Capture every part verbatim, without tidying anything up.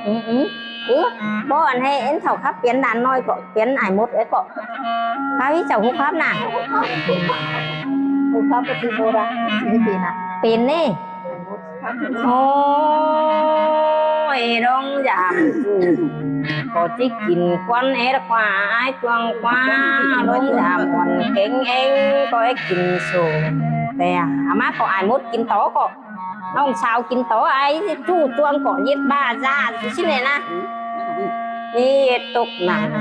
Ừ, ừ. Ừ, báu ăn hảư ên thảu khắp piến đàn ꞌnọi ꞌcọ, piến ải ꞌmột ꞌcọ. Khắp ꞌchí chảu ꞌhụ khắp nả. ꞌHụ khắp ꞌcọ ꞌchí báu đa. Piến nả. Piến ꞌnị. Ôi, ꞌlống dám ꞌchư ꞌcọ ꞌchí kin ꞌquán é ꞌlẹo ꞌquá, ải ꞌchuông ꞌquá. ꞌLống dám uôn kéng ên ꞌcọ é kin sổ. Té ꞌmá ꞌcọ ải ꞌmột kin tó ꞌcọ. ꞌNọng sau kin tó ải ꞌchu ꞌchuông ꞌcọ ꞌdệt ꞌva da ꞌchu ꞌsịn ꞌnị nả. ꞌNị ꞌdệt tốc nẳng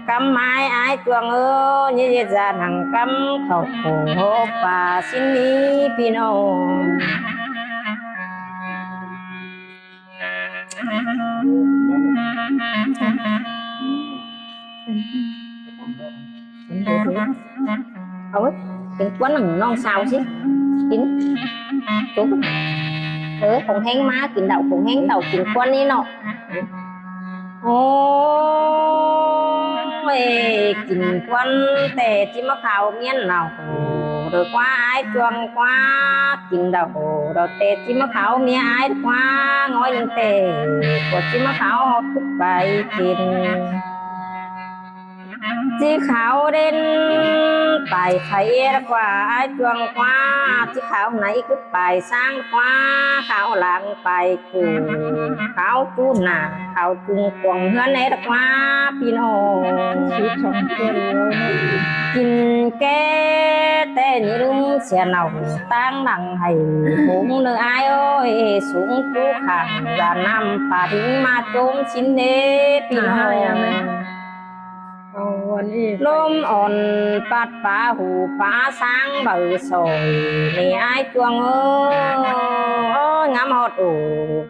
ꞌcắm ải, ải ꞌchuông ới, ꞌnị ꞌdệt da nẳng ꞌcắm khảu khổ hố pa ꞌsịn ꞌnị ꞌpi ꞌnọng. Ôi, kin ꞌquán nẳng ꞌnọng sau ꞌchí. Kin. Tố. Ơ, khong ꞌhéng ꞌmá kin đaư, khong ꞌhéng tảu kin ꞌquán ꞌnị ꞌnọ. Ôi, kin ꞌquán té ꞌchí ꞌmá khảu ꞌmiến nả. Ôi, ꞌlẹo ꞌquá ải ꞌchuông ꞌquá, kin đaư, ôi, té ꞌchí ꞌmá khảu ꞌmía ải ꞌquá, ꞌngói ꞌnưng té ꞌcọ ꞌchí ꞌmá khảu ꞌhọt khứn pay kin. ꞌChí khảu đen pay phay ꞌlẹo ꞌquá ải ꞌchuông ꞌquá, ꞌchí khảu nảy khứn pay ꞌsáng ꞌquá, khảu lăng pay ꞌcọ, khảu ꞌchu nả, khảu ꞌchu cuông ꞌhướn ꞌlẹo ꞌquá ꞌpi ꞌnọng. Kin ké té ꞌnị ꞌlứm sia nả, ꞌtáng lăng hảư hống ꞌnớ ải ới, sung ꞌchu khang da ꞌnặm pá thính ꞌmá ꞌchốm ꞌsịn ꞌnị ꞌpi ꞌnọng. ꞌLốm ón pắt pá hu pá ꞌsáng baư sỏi ꞌnị ải ꞌchuông ới. Ơ, ngắm ꞌhọt ổ,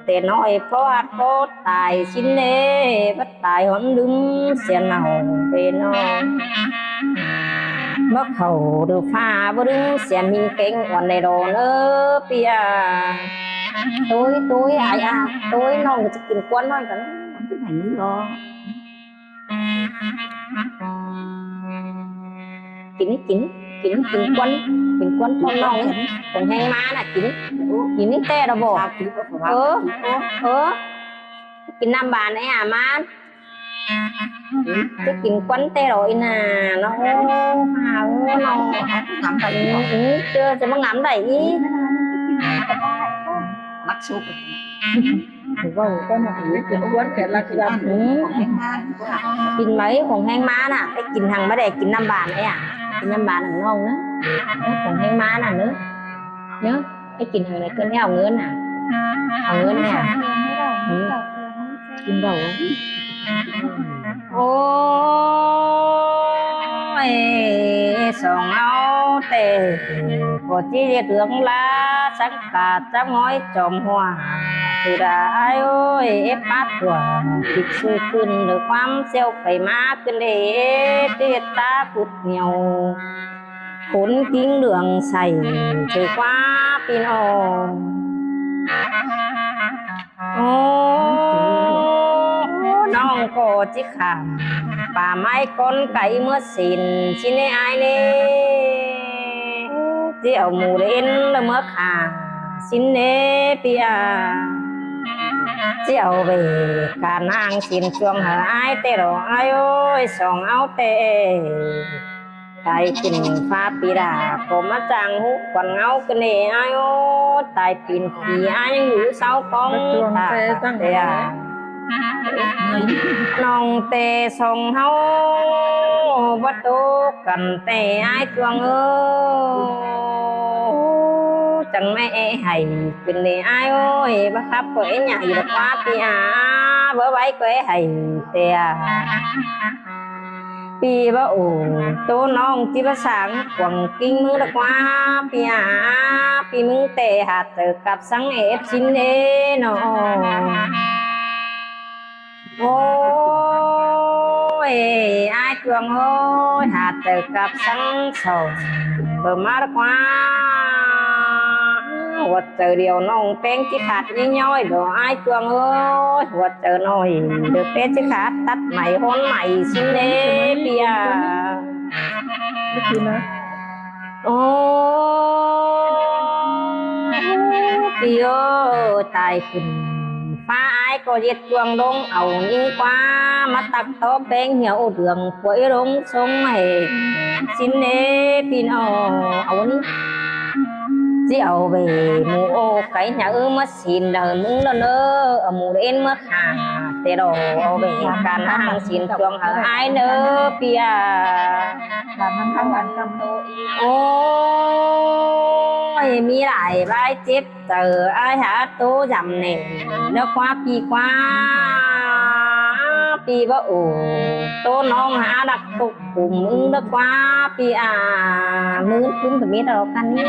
té ꞌnọi ꞌpó hắt ꞌpó tai ꞌsịn ꞌnị, báu tai hón ꞌlứm sia nả ꞌpi ꞌnọng. Báu khảu đu ꞌphạ báu ꞌlứm sia ꞌmịn kéng uôn đảy đo ꞌnớ ꞌpi à. Tui, tui, ải à, tui ꞌnọng ꞌchí kin ꞌquán ꞌnọi căn. Kin, kin, kin, kin ꞌquán, kin ꞌquán ꞌtô ꞌnọng. Khong ꞌhéng ꞌmá nả kin. Kin ꞌnị té đaư báu? Ơ, ơ. Kin ꞌnặm bản ꞌnị à ꞌmá. Kin ꞌquán té đaư ꞌnị nả. Nó, ơ, ꞌmá ơi, nó. Ngắm đảy. Ừ, ừ, ꞌchớ ꞌchí ꞌmá ngắm đảy ꞌnị. Lắc sụp. Kin ꞌquán ké lắc sụp. Ừ. Kin ꞌmá, khong ꞌhéng ꞌmá nả. Té kin hăng ꞌmá đảy kin ꞌnặm bản ꞌnị à. Kin ꞌnặm bản nẳng ꞌnọng ꞌnớ. Khong ꞌhéng ꞌmá nả ꞌnớ. ꞌNớ. Té kin hăng ꞌnị ꞌcọ ꞌnị au ꞌngớn nả. Au ꞌngớn nả. Ừ. Kin đaư. Ôi, song au té ꞌcọ ꞌchí ꞌdệt ꞌhướng ꞌlạ, sắng ꞌcạ chắng ꞌngói chom hua. Thì là ai ơi, ép pát hua, thịt su khưn, lơ ꞌquám ꞌsẹo pay ꞌmá khưn đê, ép ta phút nhiều. Khốn kính đường sảy, ꞌchớ ꞌquá ꞌpi ꞌnọng. Ô, ꞌnọng ꞌcọ ꞌchí khảm pá ꞌmái cón cai ꞌmứa sên ꞌsịn ꞌnị ải ꞌnị. ꞌChí au mú đen ꞌmứa khả ꞌsịn ꞌnị ꞌpi à. ꞌChí au ꞌvạy cà ꞌnáng sên chuông hảư ải té đo ải ơi, song au té. Tai pên pha pi đa ꞌcọ ꞌmá chang ꞌhụ khuôn ꞌngáo ꞌcọ ꞌnị ải ới, tai pên phi ải ꞌnhắng ꞌhụ sau cóng ta té à. ꞌNọng té song ꞌháu báu tốc căn té ải chuông ới. Chắng ꞌmá é hảy ꞌcọ ꞌnị ải ới, báu khắp ꞌcọ é nhảy lỏ ꞌquá pi à, báu báy ꞌcọ é hảy té à. Pi báu ổ, ꞌtố ꞌnọng ꞌchí báu sáng quảng kính ꞌmứng lỏ ꞌquá pi à, pi ꞌmứng té hạt tơ cặp sáng ép sín đế nó. Ôi, ải chuông ơi, hạt tơ cặp sáng sầu, bơ mát ꞌquá. Hua chaư điêu ꞌnọng ꞌpéng ꞌchí khát ꞌnhói ꞌnhói đo ải chuông ơi, hua chaư ꞌnọi đơ ꞌpéng ꞌchí khát tắt mảy hôn mảy sín đế pi à. Ô, pi ơi, tai khửn Ải ꞌcọ ꞌdệt chuông ꞌlống au ꞌnhính ꞌquá, ꞌmá tắc tó ꞌpéng hiêu đường phuối ꞌlống sống hê. ꞌSịn ꞌnị ꞌpi ꞌnọng, au ꞌnị ꞌchí au ꞌvạy ꞌmự ꞌcái ꞌnhá ꞌmá ꞌsịn đaư ꞌmứng ꞌnớ, au ꞌmự ꞌlến ꞌmá khả ꞌtẹ đỏ, au ꞌvạy căn hang ꞌsịn chuông hảư ải ꞌnớ ꞌpi a. Ôi, ꞌmí lai ꞌvái chếp chaư ải hák ꞌtố dăm ꞌnị ꞌnớ ꞌquá ꞌpi ꞌquá. ꞌPi báu ổ ꞌtố ꞌnọng hák đắc tốc khum ꞌmứng ꞌnớ ꞌquá ꞌpi a. ꞌMứng ꞌcứn ꞌcọ ꞌmí đaư căn ꞌnị.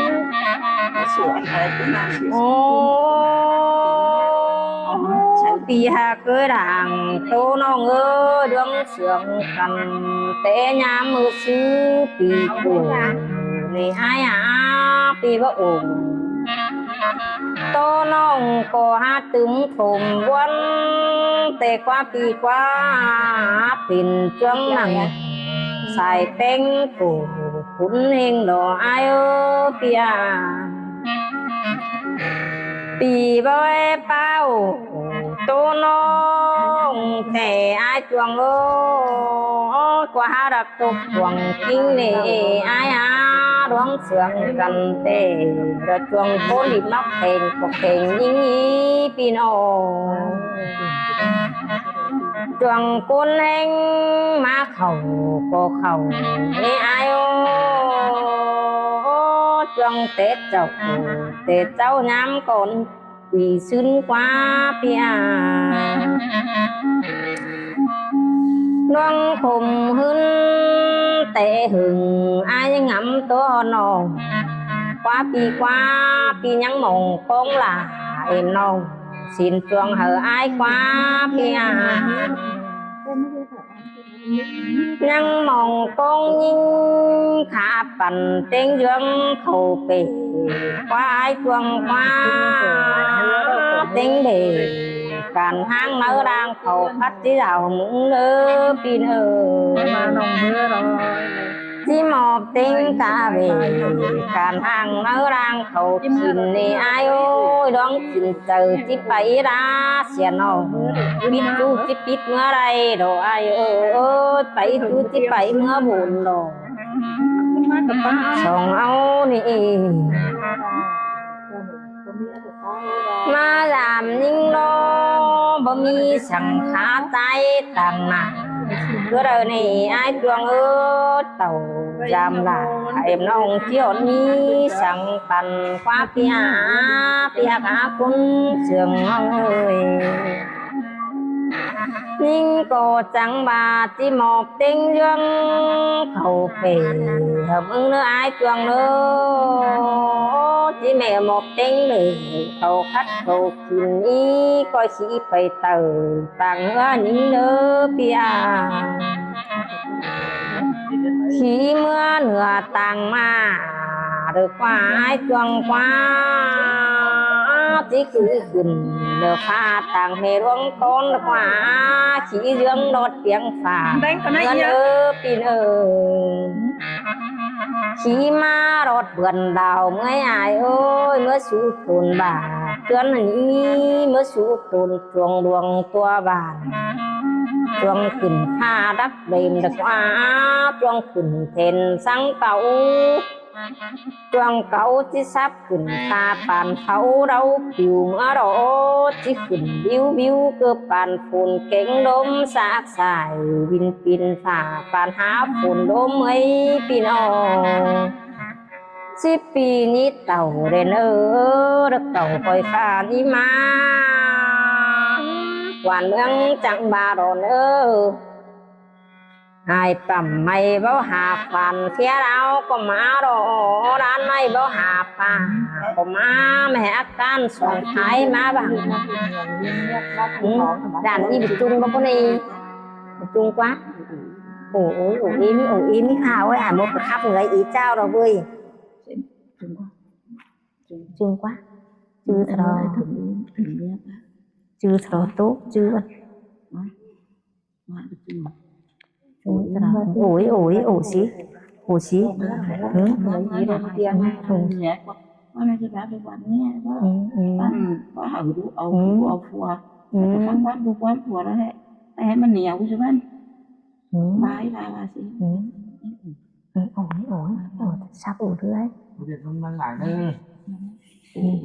Ôi, ꞌpi hák ꞌcới đang ꞌtố ꞌnọng ới, ꞌluống sương căn té ꞌnhám ꞌmự ꞌsứ ꞌpi ꞌcọ ꞌnị ải a, ꞌpi báu ổ ꞌtố ꞌnọng ꞌcọ hák tứm khôm ꞌbuốn ꞌtẹ ꞌquá ꞌpi ꞌquá. Pên chuông nẳng sai ꞌpéng ꞌcọ khún ꞌhêng lo ải ới ꞌpi a. ꞌPi báu é páo ꞌtố ꞌnọng ꞌtẹ ải chuông ới, ꞌquá hák đắc tốc khuang ꞌkính ꞌnị ải a. ꞌLuống sương căn té đa chuông ꞌcốn đi mắc pheng ꞌcọ pheng ꞌnhính ꞌpi ꞌnọng. Chuông ꞌcốn ꞌhéng ꞌmá khảu ꞌcọ khảu ꞌnị ải ới. Chuông té chảu té chảu ꞌnhám ꞌcốn ꞌpi ꞌsứn ꞌquá ꞌpi a. ꞌLuống khôm ꞌhướn té hưng ải ꞌnhắng ngắm ꞌtố ꞌnọng ꞌquá ꞌpi ꞌquá. ꞌPi ꞌnhắng mong ꞌcóng lả êm ꞌnọng ꞌsịn chuông hảư ải ꞌquá ꞌpi a. ꞌNhắng mong ꞌcóng ꞌnhính khả păn ꞌtếng dươn khảu pê ꞌquá ải chuông ꞌquá. ꞌTếng đê căn hang ꞌnớ đang khảu khắt ꞌchí đao ꞌmứng ꞌnớ ꞌpi ꞌnọng. ꞌChí mọp ꞌtếng cá vê căn hang ꞌnớ đang khảu khỉn ꞌnị ải ới. ꞌLuống khỉn chaư ꞌchí pay đa sia ꞌnọng, pít ꞌchu ꞌchí pít ꞌmứa đảy đỏ ải ới. Pay ꞌchu ꞌchí pay ꞌmứa bôn đỏ. Song au ꞌnị ꞌmá dăm ꞌnhính lo, báu ꞌmí săng khả ꞌtái tẳng nả. ꞌCọ đaư ꞌnị ải chuông ới, tảu dăm lả êm ꞌnọng ꞌchí ꞌnị săng păn ꞌquá ꞌpi a. ꞌPi hák hák ꞌcốn sương ꞌnọng ới. ꞌNhính ꞌcọ chắng ꞌva ꞌchí mọp ꞌtếng dươn khảu pê hảư ꞌmứng ꞌnớ ải chuông ꞌnớ. ꞌChí ꞌmẹ mọp ꞌtếng đê khảu khắt khảu khỉn ꞌnị ꞌcoi khỉ pay taư tẳng ꞌhứa ꞌnhính ꞌnớ ꞌpi a. Khỉ ꞌmứa ꞌnưa tẳng ꞌmá đảy ꞌquá ải chuông ꞌquá. ꞌChí khỉ khửn ꞌnưa ꞌphạ tẳng ꞌmẹ ꞌluống ꞌcốn đảy ꞌquá. Khỉ dươn ꞌlọt piêng ꞌphạ ꞌnớ ꞌpi ꞌnớ. Khỉ ꞌmá ꞌlọt bươn đao ꞌmới ải ới, ꞌmứa sú tôn bản ꞌchướn ꞌnị, ꞌmứa sú tôn chuông luông tua bản. Chuông khửn ꞌphạ đắc đêm đảy ꞌquá, chuông khửn then săng páo. Chuông cáu ꞌchí sắp khửn ꞌphạ păn páo đau piu ꞌmứa đỏ, ꞌchí khửn bíu bíu ꞌcọ păn phôn kéng đốm sák sai vin pin ꞌphạ păn hák phôn đốm ꞌmới ꞌpi ꞌnọng. ꞌChí ꞌpi ꞌnị tảu đen ới, đắc tảu khỏi ꞌphạ ꞌnị ꞌmá. Quan ꞌmướng chắng ba đon ới. Ai păm ꞌmạy báu hả khoản phiếu đáo ꞌcọ ꞌmá đỏ, đan ꞌmạy báu hả pà ꞌcọ ꞌmá, ꞌmẹ hả căn song thái ꞌmá bang. Đan ꞌnị bịt chung báu ꞌcọ ꞌnị, bịt chung ꞌquá. Ổ ới, ổ ới, ổ ới ꞌmí khả ơi, ai mốt ꞌcọ khắp người ới chao đỏ ꞌvới. Chung ꞌquá. Chứ sao đó. Chứ sao đó tốt, chứ. Ổ ới, ổ ới, ổ xí. Ổ xí. Ừ. Ừ, ừ. Ư. Cái phán quán của quán của nó hệ, hệ mà nhiều cái chứ bắn. Ư. Bài bà bà xí. Ư. Ư, ổn, ổn, ổn, sắp ổn rồi. Không biết không mang lại nữa. Ổn,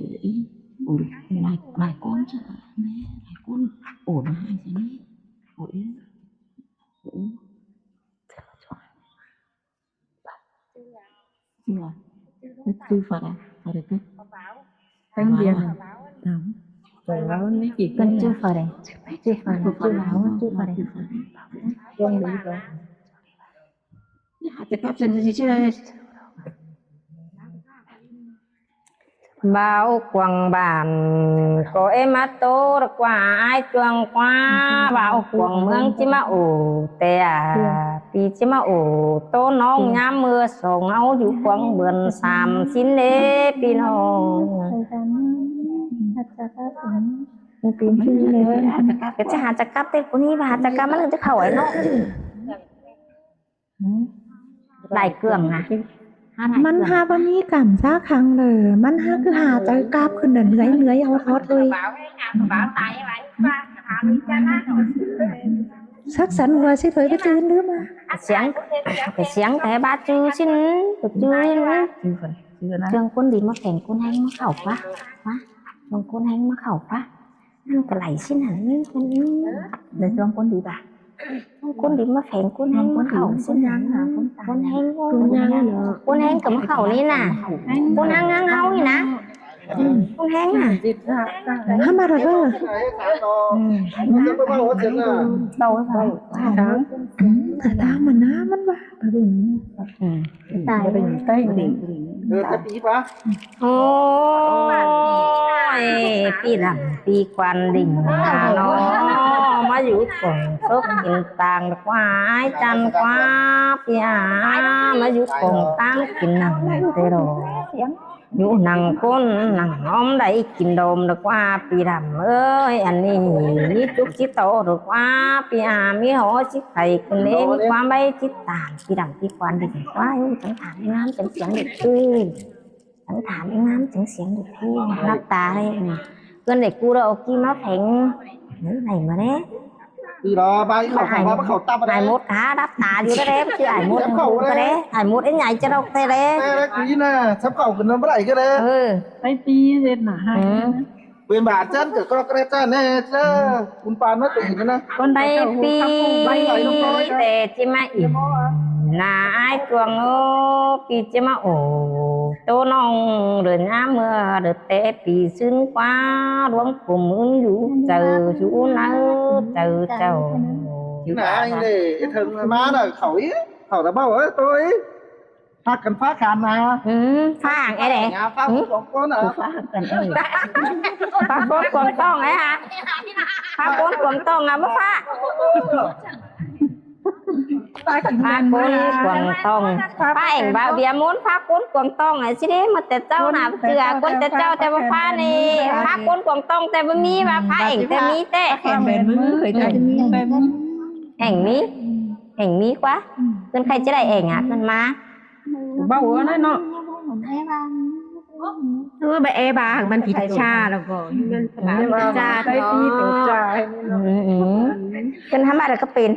ổn, lại, lại con chứ, mẹ, lại con ổn hai chứ mẹ. Ổn, ổn. Chưa. Nó chưa phải à? Phải được chứ. Tánh Biên à? Không. Phải báo nó chỉ cần chưa phải đấy. Chưa phải, chưa báo, chưa phải đấy. Không được rồi. Hạt cắp chân gì chứ? Bão quảng bản có em má tô được qua ai chuông qua bão quảng mương chứ má ủ tè à, pi chứ má ủ tô nong nhám mưa sổ ngau dụ quảng bươn sàm xin lễ pi nong. Cái chứ hạt cắp tết của ni và hạt cắp má lưng chứ khẩu ấy nó. Đại cương à? มันหาบ่มีกำซะครั้งเลย มันหาคือหาใจกราบขึ้นเดินเหนื่อยเหนื่อยเอาทอดเลย สักสันหัวสิเผยไปจืนหรือมา เสียง เสียงแต่บาจือสิ้น จือ เรื่องคนดีมาแข่งคนแห้งมาเข่าปะ วะ เรื่องคนแห้งมาเข่าปะ นั่นก็ไหลสินั่นนี่มัน เดี๋ยวช่วงคนดีป่ะ คนดีมาแฝงคนแห้งมาเข่าสินั่น คนแห้ง คนแห้งเนาะ คนแห้งกับมาเข่านี่น่ะ คนแห้ง คนแห้งเฮานี่นะ คนแห้งน่ะ ทำอะไรเด้อ เบาไป แต่ตามันนะ มันว่า ตาย เออ แต่ปีปะ โอ้ย ปีหลังปีควันดิ่งมาเนาะ มาอยู่กล่องซกกินตางควายจันควาปีอามาอยู่กล่องตั้งกินหนังเตโร อยู่หนังคนหนังหอมได้กินดมดอกว่าปีดำเอ้ย อันนี้มีจุกจิตโตดอกว่าปีอามีหอจิตไข่คุณเอ้มีความใบจิตตางปีดำปีควันดิ่งว่าอยู่จังถามงามจังเสียงเด็กคือ ฉันถามไอ้น้ำเสียงเสียงอยู่ที่รับตาเลยนี่ เพื่อนเด็กกูเราเอากี้มาแผง เฮ้ย ไหนมาเนี่ย คือเราไปเขาเขามาเขาตับอะไร ไอ้มดขารับตาอยู่ก็ได้ คือไอ้มดก็ได้ ไอ้มดไอ้ใหญ่จะเราแต่เลย แต่ละคือนะซับเขาขึ้นน้ำอะไรก็ได้ เออ ไปตีเด็ดหนาให้ อืม เป็นบาทจันเกิดก็กระจายแน่เจ้า คุณปานมาตีมันนะ คนไปปี ไปไหนลงน้อย แต่จิมาอิ่ม หนาอ้ายจวงโอ้ ปีจิมาโอ้ โตน้องเดินหน้าเมื่อเดินแต่ปีซึ่งกว่า หลวงปู่มึงอยู่เจออยู่เนอเจอเจ้า อยู่ไหนเลยไอ้เถิงมาน่ะเขาอีกเขาตะเบ้าเอ้ยตัวอีก พากันฟ้าขานนะ อืม ฟ้าอ่างไอ้เด้ ฟ้า อืม สองคนนะ ฟ้ากันเอ้ย ฟ้าโคตรกวางต้องไอ้ฮะ ฟ้าโคตรกวางต้องอ่ะบ่ฟ้า ฟ้ากิน ฟ้า มัน โคตรกวางต้อง ฟ้า ฟ้าเอ็งบ่าวเบียร์ม้วน ฟ้าโคตรกวางต้องไอ้สิเด้มาแต่เจ้าน่ะเจือคนแต่เจ้าแต่ว่าฟ้านี่ ฟ้าโคตรกวางต้องแต่บ่มีว่าฟ้าเอ็งแต่มีแต่ ฟ้าแบนมือเคยแต่มีแต่มี เอ็งมี เอ็งมีกว่า เพื่อนใครจะได้เอ็งอ่ะ เพื่อนมา เบาหัวนั่นเนาะ เออ ใบแอบามันผิดชาแล้วก็ มันผิดชา ใบปีตัวจ่าย อืมอืม เพื่อนทำอะไรก็เป็น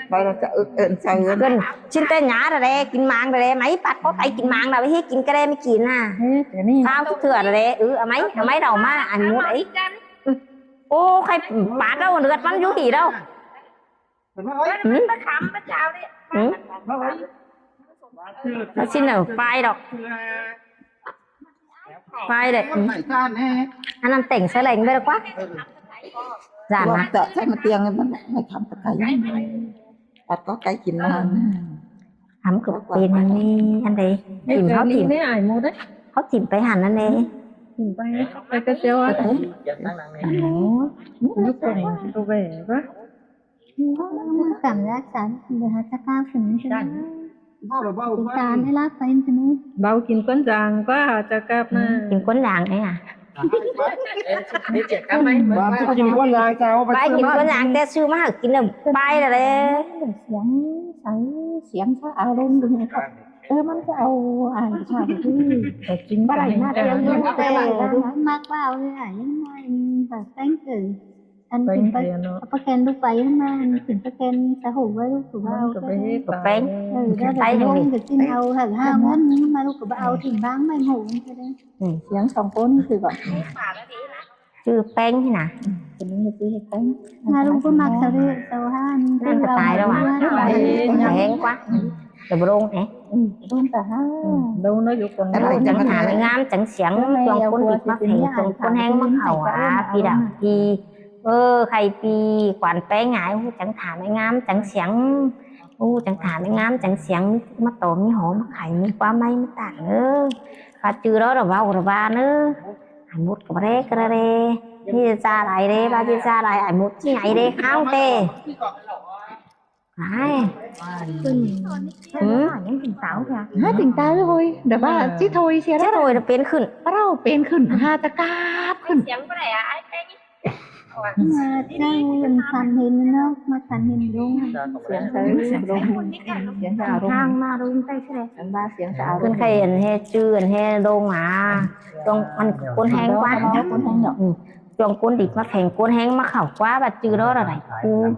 ไปเราจะเอิกเอินใส่เงิน เพื่อนชิ้นแต่หยาอะไร กินมังอะไร ไหมปัดก็ไปกินมังนะ ไปให้กินก็ได้ไม่กินน่ะ เฮ้ย เดี๋ยวนี้ ข้าวทุกเถื่ออะไร เออ เอาไหม เอาไหมเรามา อันหมดไอ้ โอ้ ใครปาดเรา เลือดมันอยู่หีเรา เห็นไหมเอ้ย หืม มาขำมาเจ้าเนี่ย หืม มาเอ้ย แล้วสิเนอะ ไปดอก ไปเลย อืม ไหนจานแน่ อันนั้นแต่งแสลงไปแล้วกว่า เออ จานนะ จะใช่มาเตียงมันไม่ทำตะไคร้ตัดก็ไก่กินมา ทำกับเป็นอันนี้ อันใด เอ้ย ถิ่มเขา เดี๋ยวนี้ ถิ่ม ไม่อายหมดเลย เขาถิ่มไปหั่นนั่นเอง ถิ่มไป ไปกระเจียวอ่ะ เออ โอ้โห ลูกโป่งตัวแหวนปะ Cảm giác chán, để hạt cà cao phải như thế nào? Thì ta mới lát phải như thế nào? เบากินก้นจางก็จะกลับมา กินก้นจางไอ้อะ ว่าจะกินก้นจางจะเอาไป ไป ซื้อ กิน มา ก้นจางแต่ซื้อมาให้กินเนี่ย ไปเลย เสียงใส เสียงสะอารมณ์ดีครับ เออ มันจะเอาอ่านข่าวที่ แต่กิน บ่ได้มาเที่ยวเมืองแต่ มากกว่าเอาเลยอ่ะ ยังไง แต่แต่งเกิด Ăn khửn pá, pá khen ꞌlụk pay ꞌmá, ăn khửn pá khen xã hội ꞌvạy ꞌlụk ꞌcọ ꞌva au. Pá ꞌpéng. Ơ, ꞌpéng. Pá ꞌpéng. Đảy lông ꞌcọ ꞌchí au hả, ha, ꞌmắn ꞌmá ꞌlụk ꞌcọ ꞌva au thỉm ꞌváng ꞌmá hổ. Siêng song ꞌcốn ꞌcọ ꞌchư ꞌpéng ꞌnị nả. Ơ, ꞌcốn ꞌmặc sao ꞌlẹo, sao ha, ꞌnặn ꞌcọ ꞌtái ꞌlẹo ꞌva. Hên ꞌquá. Đảy báu đông ế. Đông ꞌtẹ ha. Đông ꞌnớ dú cuông. Chắng thả ꞌmí ꞌngám chắng siêng, cuông ꞌcốn đĭt ꞌmá pheng, cuông ꞌcốn ꞌhéng ꞌmá khảu a, pi đảo pi. Ơ, khay pi quan ꞌpéng ải, ꞌhụ chắng thả ꞌmí ꞌngám chắng siêng. ꞌHụ chắng thả ꞌmí ꞌngám chắng siêng, ꞌmá tó ꞌmí hó ꞌmá khay, ꞌmí ꞌquám ꞌmí ꞌmá tản ꞌnớ. Khá ꞌchư đó lỏ ꞌvạu lỏ ꞌva ꞌnớ. Ải mốt ꞌcọ ꞌva đé ꞌcọ ꞌva đé. ꞌNị ꞌchạ lai đé, ꞌva ꞌchạ lai, ải mốt ꞌchí nháy đé, kháo ꞌtẹ. Ai. Hả? Tỉnh táo thôi. Đảy ꞌva ꞌchí thôi sia ꞌchí đó. Thôi là pên khửn. Bắt đầu pên khửn, ha, ta cáp khửn. ꞌMá chắng ꞌmắn khăn hên ꞌnớ, ꞌmá khăn hên đông. Siêng sao đông. Siêng sao đông. Hang ꞌmá đông tay sre. Ăn ꞌva siêng sao đông. Khửn khay ăn ꞌhê ꞌchư ăn ꞌhê đông a. Cuông ăn ꞌcốn ꞌhéng ꞌquá. Ơ, ꞌcốn ꞌhéng ꞌnớ. Ừ. Cuông ꞌcốn đĭt ꞌmá pheng, ꞌcốn ꞌhéng ꞌmá khảu ꞌquá, ꞌva ꞌchư đó lỏ đảy ꞌcú.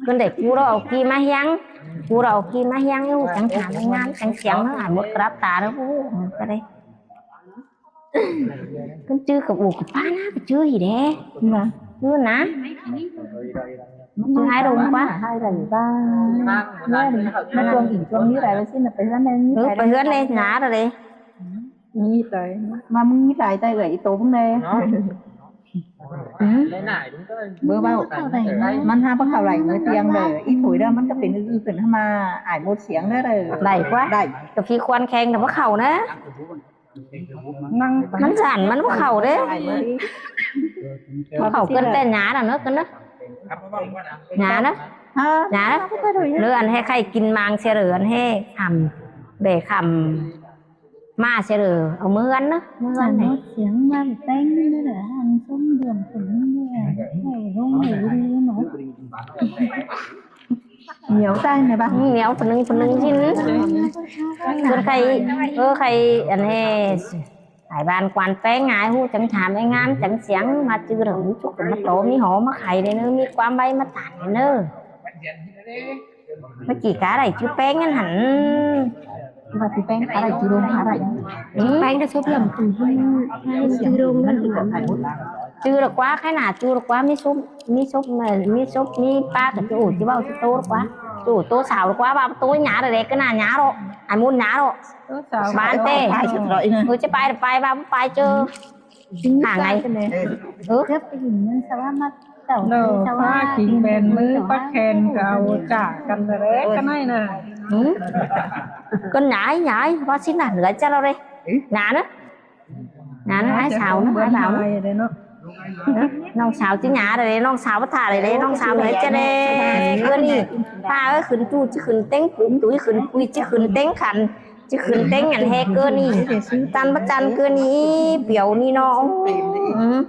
Khửn đảy ꞌcú đó au ꞌki ꞌmá ꞌhiăng. ꞌCú đó au ꞌki ꞌmá ꞌhiăng, ꞌhụ chắng thả ꞌmí ꞌngám chắng siêng ꞌnớ, ải mốt ꞌcọ ꞌlạp ta ꞌnớ ꞌhụ. Ơ, ꞌcọ đảy. Khửn ꞌchư ꞌcọ ꞌu ꞌcọ ꞌpá ꞌná ꞌcọ ꞌchư hỉ đé. Nả. ꞌCư nả. ꞌCư hai đông ꞌquá. Hai đảy ꞌva. ꞌMá cuông ỉn cuông ꞌmí lai ꞌva ꞌsịn ꞌnớ, pay ꞌhướn ꞌnị. Ơ, pay ꞌhướn ꞌnị, nả đảy. ꞌMí lai. ꞌMá ꞌmí lai ꞌtẹ ꞌgới ꞌí tô ꞌmắn ꞌnị. Báu ꞌva. ꞌMắn ha báu khảu đảy ꞌmá tiêng đảy. Ít thôi đó, ꞌmắn ꞌcọ pên ư ư khửn ꞌmá, ải mốt siêng đó đảy. Đảy ꞌquá. Đảy. ꞋCọ phi quan kheng ꞌcọ báu khảu ꞌnớ. ꞌMắn dản ꞌmắn báu khảu đé. Báu khảu ꞌcứn ꞌtẹ nhá đảy ꞌnớ, ꞌcứn ꞌnớ. Nhá ꞌnớ. Hả? Nhá ꞌnớ. Báu khảu đảy ꞌnớ. Lỏ ăn ꞌhê khay kin mang sia lỏ ăn ꞌhê khăm. Đảy khăm. ꞌMá sia lỏ au ꞌmá ꞌhướn ꞌnớ, ꞌmá ꞌhướn ꞌnị. Siêng ꞌmá ꞌpéng ꞌnớ lỏ ăn ꞌsúm đươn khửn ꞌnớ. Ê, đông ꞌnị đi ꞌnớ. Nhiều tay này bà. Nhiều phần nưng, phần nưng ꞌchí. Khửn khay, ơ, khay ăn ꞌhê. Ải ꞌvan quan ꞌpéng ải ꞌhụ chắng thả ꞌmí ꞌngám chắng siêng, ꞌmá ꞌchư đảy ꞌmí ꞌchụ ꞌcọ ꞌmá tó ꞌmí hó ꞌmá khay đảy ꞌnớ, ꞌmí ꞌquám ꞌvạy ꞌmá tản đảy ꞌnớ. ꞌMá ꞌki cá đảy ꞌchư ꞌpéng ꞌnặn hẳn. ꞌVa ꞌchư ꞌpéng cá đảy ꞌchư đông cá đảy. Ừ. ꞌPéng đảy sốp lăm ꞌcứ ꞌchư đông ꞌnặn hẳn. ꞌChư lỏ ꞌquá, khay nả ꞌchư lỏ ꞌquá, ꞌmí sốp, ꞌmí sốp, ꞌmí sốp, ꞌmí ꞌpá ꞌcọ ꞌchư ổ ꞌchư ꞌvạu ꞌchư ꞌtố lỏ ꞌquá. ꞌChư ổ ꞌtố sáo lỏ ꞌquá, ꞌva ꞌtố nhá đảy đé, ꞌcọ nả nhá ꞌlọ. Ải mốt nhá ꞌlọ. Bán ꞌtẹ. Ơ, ꞌchí pay lỏ pay, ꞌva ꞌmá pay ꞌchớ. Hả ngay. Ơ. Nó pha kính bèn ꞌmứ pá khen ꞌcọ au chả căn đé ꞌcọ ꞌnị nả. Ừ. ꞌCọ nhá, nhá, ꞌva ꞌsịn nả ꞌnớ chả ꞌlọ đé. Nhá ꞌnớ. Nhá ꞌnớ, ải sáo ꞌnớ, ải sáo ꞌnớ. ꞌNọng sáo ꞌchí nhá đảy, ꞌnọng sáo báu thả đảy, ꞌnọng sáo ꞌnớ chả đé. ꞌCọ ꞌnị. Pha ơi, khửn ꞌchu ꞌchí khửn ꞌtếng, púk ꞌchu ꞌchí khửn ꞌcui ꞌchí khửn ꞌtếng khăn. ꞌChư khửn ꞌtếng ăn ꞌhê ꞌcọ ꞌnị. Chăn báu chăn ꞌcọ ꞌnị, piẻo ꞌnị ꞌnọ. Ừ.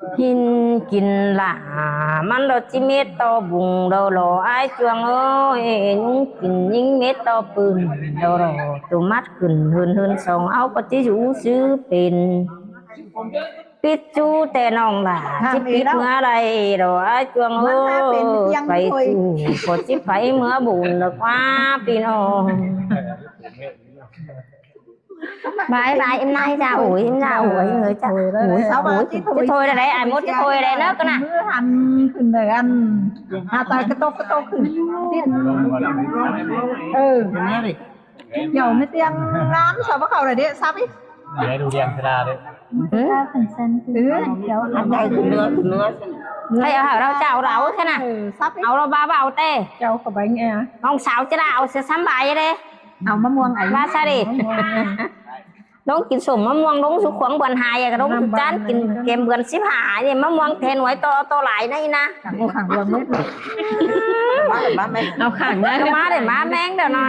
ꞌHịn kin lả, ꞌmắn ꞌlọ ꞌchí mết ꞌto bung đaư lo ải ꞌchuông ơi, ꞌnhính kin ꞌnhính mết ꞌto pưn đaư lo, tô mát khửn ꞌhướn ꞌhướn song au ꞌcọ ꞌchí dú ꞌsứ pên. Pít ꞌchu ꞌtẹ ꞌnọng lả, ꞌchí pít ꞌmứa đảy lo ải ꞌchuông ơi, pay ꞌchu, ꞌcọ ꞌchí pay ꞌmứa bun lo ꞌquá ꞌpi ꞌnọng. Bái, bái, ꞌim ꞌnai chả ủi, ꞌim ꞌnai ủi, ꞌim ꞌnai chả ủi, ủi. ꞌChớ thôi đảy, ải mốt ꞌchớ thôi đảy ꞌnớ ꞌcọ nả. ꞌMứ hăn khửn đảy ăn. Hả, pay ꞌcọ tốc, ꞌcọ tốc khửn. Ơ. Dẻo ꞌmí ꞌtiêng ꞌngám sao báu khảu đảy đé, sắp ꞌí. Đảy đu đen thế là đảy. Ừ. Ăn đảy khửn ꞌnứa, khửn ꞌnứa. Khay au hảư ꞌlạ chảu ꞌlạ khay nả. Ừ, sắp ꞌí. Au ꞌlạ ꞌva ꞌva au ꞌtẹ. Chảu ꞌcọ bánh ꞌnị. ꞌNọng sáo ꞌchí ꞌlạ au sia sắm bài đảy. Au ꞌmá ꞌmuông ải. ꞌVa sa đảy. ꞌMá ꞌmuông. ꞌLống kin sôm ꞌmá ꞌmuông, ꞌlống sú khuống bươn hai, ꞌcọ ꞌlống sú chăn kin kem bươn síp hai đảy, ꞌmá ꞌmuông then uối ꞌto, ꞌto lai ꞌnị nả. Au khảng ꞌmuông mết. Au khảng ꞌnị. ꞌMá đảy ꞌmá ꞌmeng đaư ꞌnọ.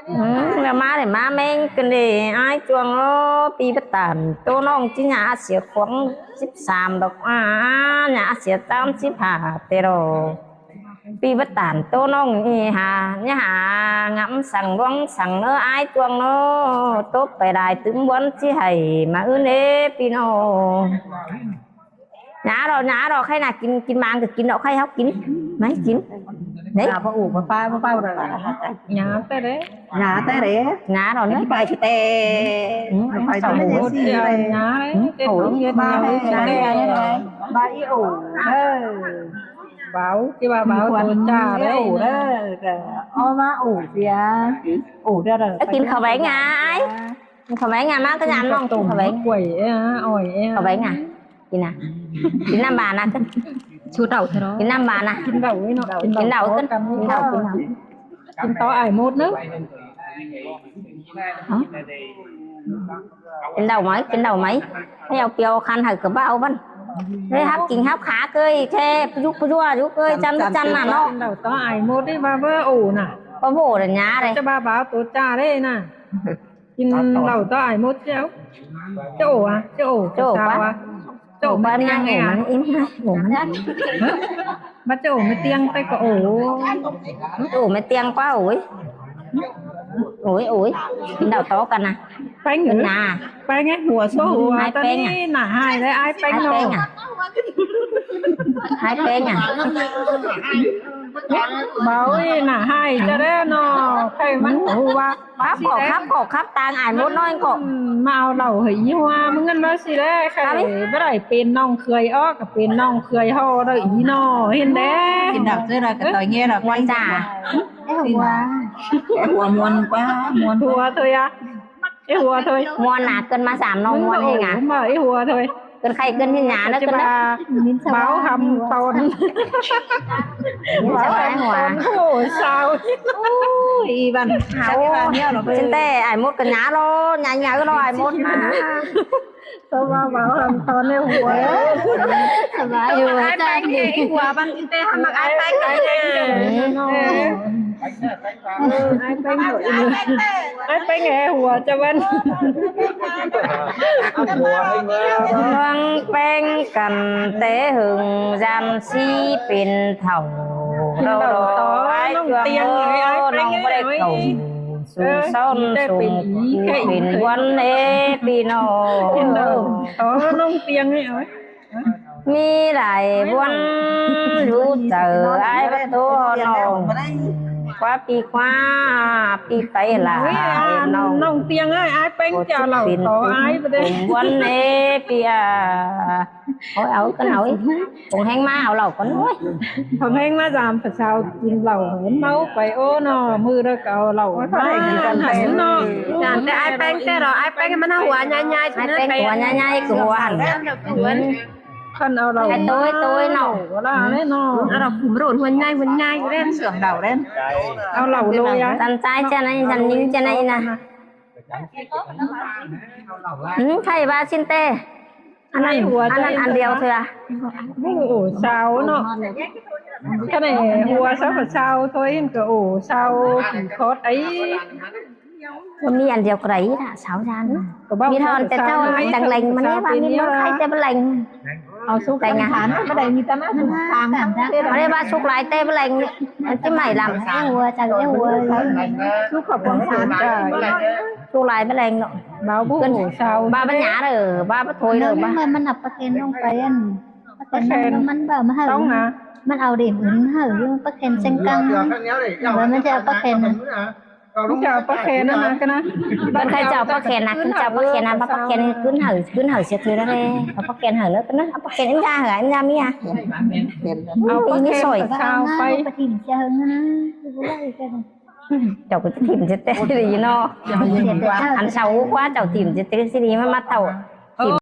Ừ, ꞌmá đảy ꞌmá ꞌmeng ꞌcọ đảy ải ꞌchuông ơi, ꞌpi báu tản, ꞌtố ꞌnọng ꞌchí nhả sia khuống síp sam độc a, nhả sia tam síp hả ꞌtẹ lo. ꞌPi báu tản ꞌtố ꞌnọng ꞌnị hả, ꞌnị hả, ngắm săng ꞌluống săng ꞌnớ ải ꞌchuông ꞌnớ, tốc pay lai tứm ꞌbuốn ꞌchí hảy ꞌmá ứn ế ꞌpi ꞌnọng. Nhá ꞌlọ, nhá ꞌlọ, khay nả kin, kin ꞌmáng ꞌcọ kin ꞌlọ, khay hảư kin. ꞌMá kin. Đấy. Nhá ꞌpá ủ ꞌpá ꞌpá ꞌpá ꞌpá ꞌlọ. Nhá té đé. Nhá té đé. Nhá ꞌlọ ꞌnớ. Kin pay ꞌchư té. Ừ, kin pay song ꞌchư té. Ổ. Nhá đé. Ổ. Nhá đé. Ba ꞌí ổ. Ơ. Báo, ꞌchí ꞌva báo tua ꞌchạ đé. Ổ đé. Ó ꞌmá ổ sia. Ổ đé đé. Ơ, kin khảu béng à, ải? Kin khảu béng à, ꞌmá ꞌcọ nhẳn ꞌnọng kin khảu béng. Quẩy é, ỏi é. Khảu béng à? Kin à? Kin ꞌnặm ꞌva nả kin. Su đảu thế đó. Kin ꞌnặm ꞌva nả. Kin đảu ꞌnị ꞌnọ. Kin đảu ꞌcọ. Kin đảu, kin đảu. Kin tó ải ꞌmốt ꞌnớ. Hả? Kin đảu ꞌmới, kin đảu ꞌmới. Hảư au piêu khăn hảư ꞌcọ báu au băn. Ê, hắp kin hắp khả ꞌcới, ꞌchí pú dú pú dú ꞌcới, chăn pú chăn nả ꞌnọ. Kin đảu tó ải ꞌmốt đé, ꞌva báu ổ nả. Báu ổ nả nhá đé. ꞌChớ ꞌva báo tua ꞌchạ đé nả. Kin đảu tó ải ꞌmốt ꞌchớ. ꞌChớ ổ à? ꞌChớ ổ. ꞌChớ ổ sao ꞌquá? À? ꞌChớ ổ ꞌmá ꞌtiêng ꞌnị à? Ổ ꞌmá ꞌtiêng. Hả? Báu ꞌchớ ổ ꞌmá ꞌtiêng té ꞌcọ ổ. ꞌChớ ổ ꞌmá ꞌtiêng ꞌquá ổ. Ổ, ổ. Kin đảu tó căn à? Péng ư? Nả. Péng é, hua số hua. Ải péng à? Nả ải đé, ải péng ꞌnọ. Ải péng à? Ải péng à? Báo ꞌnị nả ải ꞌchớ đé ꞌnọ. Khay ꞌmắn hua. Khắp ꞌcọ, khắp ꞌcọ, khắp ꞌtáng ải ꞌmốt ꞌnọi ꞌcọ. Ứn, ꞌmá au lảu hảư ꞌí hua, ꞌmá ꞌngớn báu ꞌsị đé, khay báu đảy pên ꞌnọng khưới ó, ꞌcọ pên ꞌnọng khưới ꞌhọ đaư ꞌí ꞌnọ, hên đé. Kin đảu ꞌchớ đaư ꞌcọ ꞌtoi ꞌnhé đaư. Muôn chả. Ê, hua. Ê, hua muôn ꞌquá, muôn. Hua thôi à? Ê, hua thôi. Muôn à, ꞌcợn ꞌmá sam ꞌnọng muôn hên à? Ứn, ê, hua thôi. ꞌCợn khay ꞌcợn hên nhá ꞌnớ, ꞌcợn ꞌnớ. Báo hăm ton. Báo hăm ton. Ôi, sao? Ui, ꞌí băn. Hảư. ꞋChớ té ải ꞌmốt ꞌcọ nhá ꞌlọ, nhá nhá ꞌlọ ải ꞌmốt ꞌmá. Tao ꞌva báo hăm ton ꞌnị hua. Sắm ꞌva hua. Ải péng ꞌnị hua băn, ꞌchớ té hăm ꞌmặc ải péng ꞌnị. Ải péng ꞌnị. Ải péng ꞌnị hua ꞌchớ băn. ꞌLuống péng căn té hưng ꞌdan ꞌsí pên thảu. Đaư đaư tó ải ꞌchuông ꞌnọng báu đảy khảu. Su son sung pên ꞌbuốn ế ꞌpi ꞌnọng. Tó ꞌnọng ꞌtiêng ꞌnị ơi. ꞌMí lai ꞌbuốn dú chaư ải báu ꞌtố ꞌnọng. ꞌQuá ꞌpi ꞌquá ꞌpi pay lai ꞌnọng. ꞌNọng ꞌtiêng ơi, ải péng chả lảu tó ải báu đảy. ꞌBuốn ế ꞌpi à. Ôi, au ꞌcọ ꞌnị. Phông ꞌhéng ꞌmá au lảu ꞌcọ ꞌnị. Phông ꞌhéng ꞌmá dăm Pă Sao kin lảu hảư ꞌmáu pay ố ꞌnọ, ꞌmự đaư ꞌcọ au lảu ꞌmá hảư ꞌnọ. Chả té ải péng té ꞌlọ, ải péng ꞌmắn hua nhai nhai, ải péng hua nhai nhai ꞌcọ hua hẳn. Khăn au lảu ải ꞌtoi ꞌtoi ꞌnọ. Au lảu phủ ꞌmá rộn hua nhai hua nhai ꞌlẹn, sương đaư ꞌlẹn. Au lảu ꞌlôi à. Chăn ꞌchái ꞌchớ ꞌnị, chăn ꞌnhính ꞌchớ ꞌnị ꞌnạ. Ừ, khay ꞌva ꞌsịn té. Ăn, ăn, ăn, ăn điêu thôi à? Ổ sao ꞌnọ. Cái này hua sắp là sao thôi, cái ổ sao chỉ khót ấy. Có mi ăn điêu cái đấy đã, sao gian. Có bao nhiêu sao ăn té ꞌchớ ai? Chăn lêng ꞌmắn ꞌnị, ꞌva ꞌmí ꞌmắn khay té báu lêng. Au súc lêng à? Hán, cái này mi ta nát súc sang. Ở đây ꞌva súc lai té báu lêng. Ăn ꞌchí mảy lắm. Ê hua, chăn ê hua. Súc khảu pông sán. Súc lai báu lêng ꞌnọ. Báo bố ổ sao. ꞌVa báu nhá đaư, ꞌva báu thôi đaư, ꞌva. Nó, nó, nó nặp bác khen không phải ăn. Bác khen nó, nó báu ꞌmá hảư. Tống hả? ꞌMắn au đêm ứn hảư, bác khen seng căng. Rồi ꞌmắn chả bác khen à. ꞌMắn chả bác khen à, cái này. ꞌCơn khay chả bác khen à, ꞌcơn chả bác khen à, bác, bác khen ꞌcứn hảư, ꞌcứn hảư sia thôi đó đấy. Bác, bác khen hảư đó, ꞌcơn bác khen ăn ra hả, ăn ra mi à. Au bác khen sỏi. Sao phải. Bác thím sia hứng à. Chảu ꞌcọ thím sia té đi ꞌnọ. Ăn sau ꞌquá chảu thím sia té ꞌsị đi ꞌmá ꞌmá thảu.